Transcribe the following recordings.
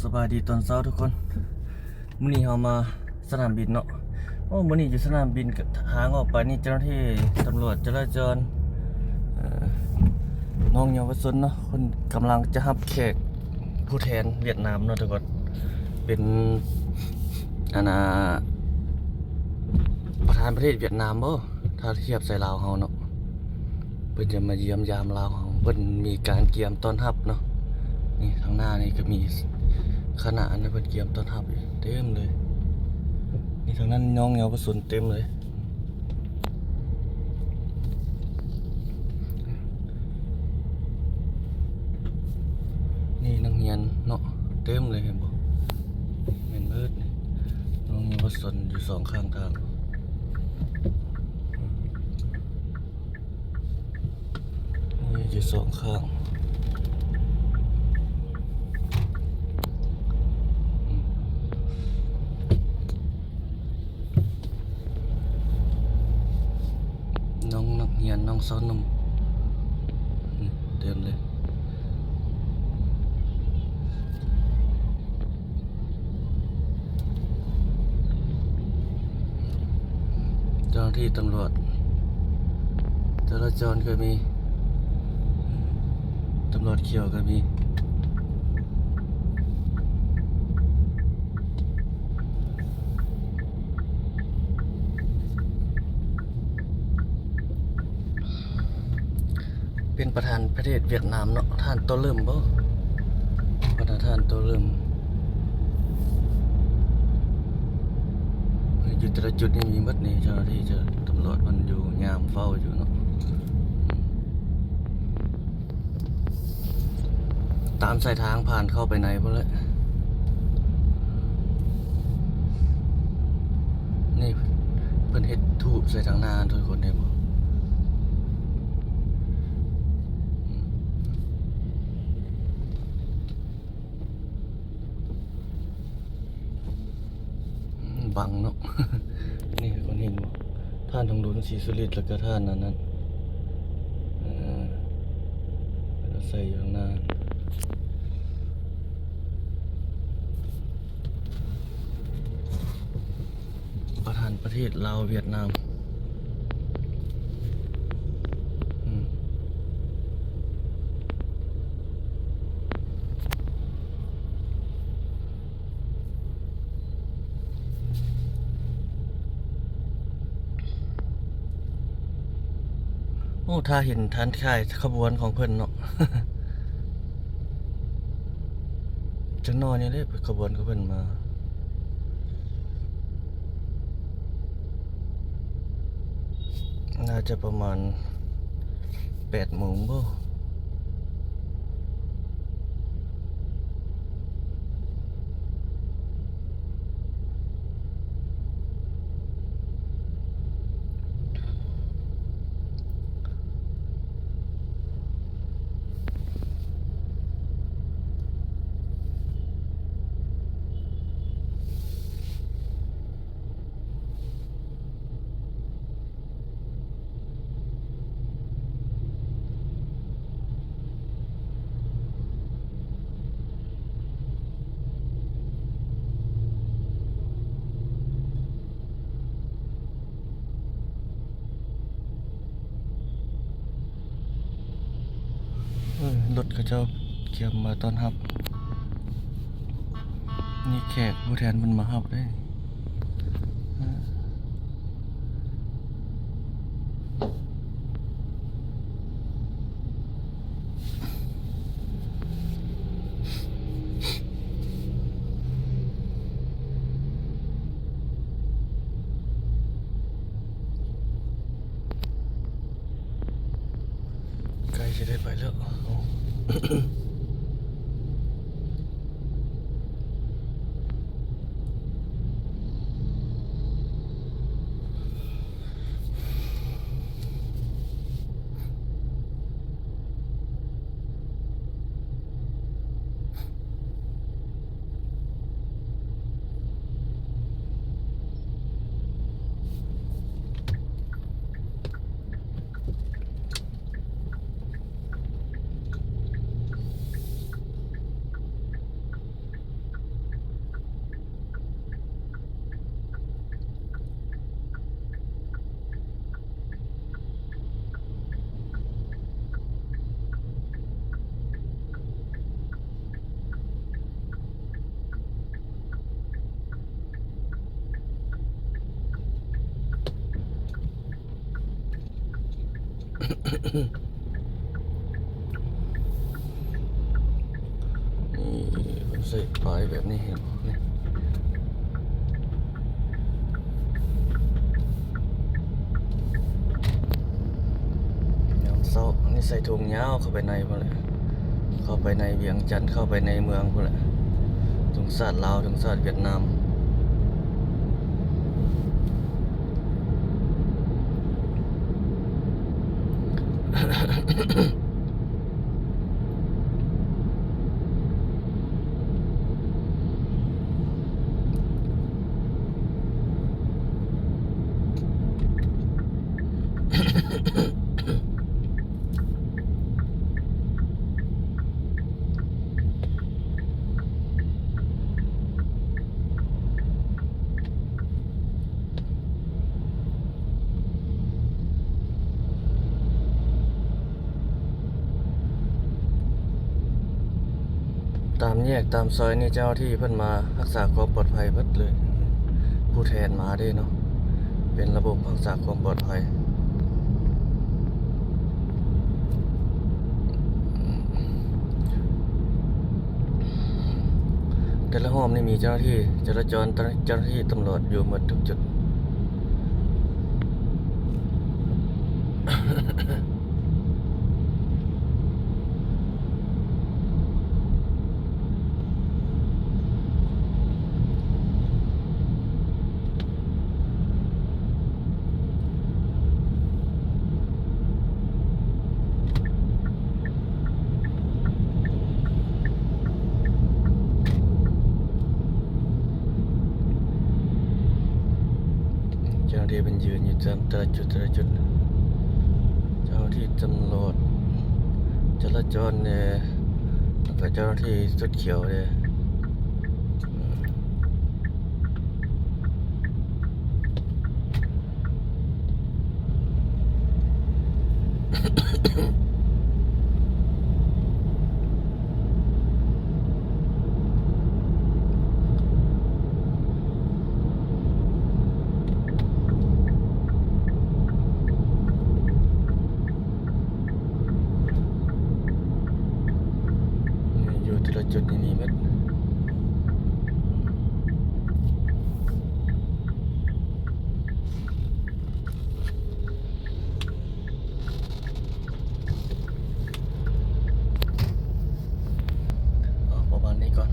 ສະບາຍດີຕອນເຊົ້າທຸກຄົນ. ມື້ນີ້ເຮົາມາສະໜາມບິນເນາະ. ໂອ້ ມື້ນີ້ຢູ່ສະໜາມບິນ ທາງອອກໄປນີ້ເຈົ້າໜ້າທີ່ຕຳຫຼວດຈະລາຈອນ ເອີ ນ້ອງເຍົາວະຊົນເນາະ ເພິ່ນກຳລັງຈະຮັບແຂກຜູ້ແທນຫວຽດນາມເນາະທຸກຄົນ. ເປັນ ອັນນ່າ ປະທານປະເທດຫວຽດນາມບໍ ຖ້າທຽບໃສ່ລາວເຮົາເນາະ. ເພິ່ນຈະມາຢ້ຽມຢາມລາວເຮົາ ເພິ່ນມີການກຽມຕ້ອນຮັບເນາະ. ນີ້ທາງໜ້ານີ້ກໍມີຄະນະອັນນັ້ນ ເພິ່ນກຽມຕ້ອນຮັບເຕັມເລີຍ. ນີ້ທາງນັ້ນນ້ອງເຍົາວະຊົນເຕັມເລີຍ. ນີ້ນັກຮຽນເນາະ ເຕັມເລີຍ ເຫັນບໍ່? ແມ່ນເບີດນີ້ ນ້ອງເຍົາວະຊົນຢູ່ສອງຂ້າງທາງ. ມີຢູ່ສອງຂ້າງ. ນ້ອງນັກຮຽນ ນ້ອງຊາວໜຸ່ມ ເຕັມເລີຍ. ເຈົ້າໜ້າທີ່ຕຳຫຼວດຈະລາຈອນກໍມີ ຕຳຫຼວດຂຽວກໍມີ. ເປັນປະທານປະເທດຫວຽດນາມເນາະ ທ່ານໂຕເລີມບໍ? ປະທານ ທ່ານໂຕເລີມ. ຢູ່ແຕ່ລະຈຸດນີ້ມີໝົດນີ້ ເຈົ້າໜ້າທີ່ ເຈົ້າຕຳຫຼວດເພິ່ນຢູ່ຍາມເຝົ້າຢູ່ເນາະ. ຕາມສາຍທາງຜ່ານເຂົ້າໄປໃນພຸ້ນແຫຼະ. ນີ້ເພິ່ນເຮັດທູບໃສ່ທາງໜ້າ ທຸກຄົນເຫັນບໍ່? ບັງເນາະ. ນີ້ ທຸກຄົນເຫັນບໍ່? ທ່ານທອງລຸນ ສີສຸລິດ ແລ້ວກໍທ່ານອັນນັ້ນ ເອີ ໃສ່ຢູ່ຂ້າງໜ້າ. ປະທານປະເທດລາວຫວຽດນາມ. ອືມ. ໂອ້ ຖ້າເຫັນທ່ານຄ້າຍຂະບວນຂອງເພິ່ນເນາະ. ຈັກໜ້ອຍນີ້ແຫຼະ ຂະບວນຂອງເພິ່ນມາ. ໜ້າຈະປະມານແປດໂມງບໍ? ເອີ ລົດເຂົາເຈົ້າກຽມມາຕ້ອນຮັບ. ມີແຂກຜູ້ແທນເພິ່ນມາຮັບເດ້. ໃກ້ຈະໄດ້ໄປແລ້ວ. ເ ນີ້ເພິ່ນໃສ່ປ້າຍແບບນີ້ ເຫັນບໍ່ນີ້? ຍາມເຊົ້ານີ້ໃສ່ຖົງຍາວເຂົ້າໄປໃນພຸ້ນແຫຼະ ເຂົ້າໄປໃນວຽງຈັນ ເຂົ້າໄປໃນເມືອງພຸ້ນແຫຼະ ທຸງຊາດລາວ ທຸງຊາດຫວຽດນາມ. ຕາມແຍກຕາມຊອຍນີ້ ເຈົ້າໜ້າທີ່ເພິ່ນມາຮັກສາຄວາມປອດໄພເບິດເລີຍ ຜູ້ແທນມາເດ້ເນາະ ເປັນລະບົບຮັກສາຄວາມປອດໄພ. ແຕ່ລະຮອບນີ້ມີເຈົ້າໜ້າທີ່ຈະລາຈອນ ເຈົ້າໜ້າທີ່ຕຳຫຼວດຢູ່ໝົດທຸກຈຸດ. ເຈົ້າໜ້າທີ່ເພິ່ນຢືນຢູ່ຕາມແຕ່ລະຈຸດ ແຕ່ລະຈຸດ ເຈົ້າໜ້າທີ່ຕຳຫຼວດ ຈະລາຈອນແດ່ ແລ້ວກະເຈົ້າໜ້າທີ່ຊຸດຂຽວແດ່. ຢູ່ແຕ່ລະຈຸດນີ້ມີໝົດ. ເອົາປະມານນີ້ກ່ອນ.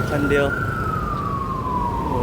ຄັນດຽວ. ໂອ້.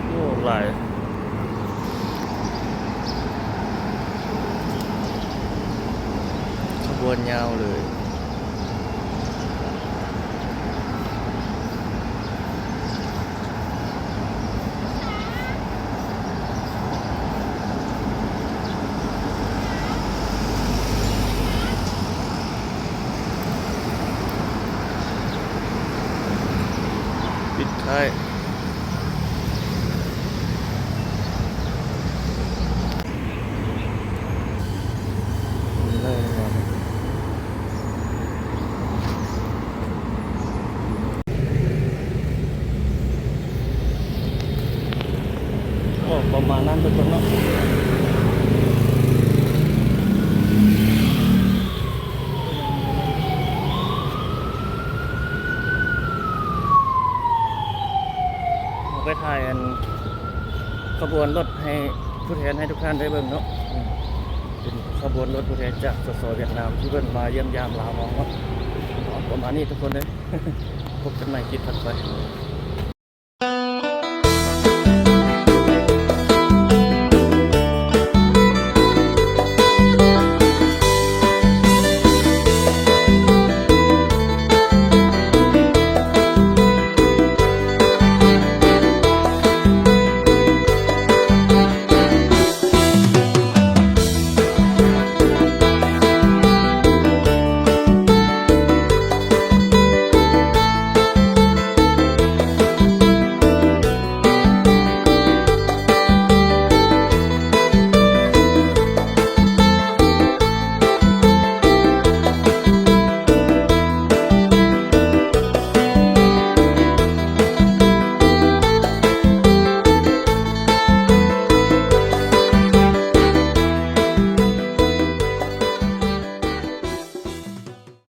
ໂອ້ ຫຼາຍ ຂະບວນຍາວເລີຍ. ປິດທ້າຍ. ເລີຍ. ປະມານນັ້ນທຸກຄົນເນາະ. ເຮົາໄປຖ່າຍອັນຂະບວນລົດໃຫ້ ຜູ້ແທນໃຫ້ທຸກທ່ານໄດ້ເບິ່ງເນາະ. ອືມ ເປັນຂະບວນລົດຜູ້ແທນຈາກ ສສ ຫວຽດນາມ ທີ່ເພິ່ນມາຢ້ຽມຢາມລາວເຮົາເນາະ. ເອົາ ປະມານນີ້ທຸກຄົນເດີ. ພົບກັນໃໝ່ຄລິບຖັດໄປ.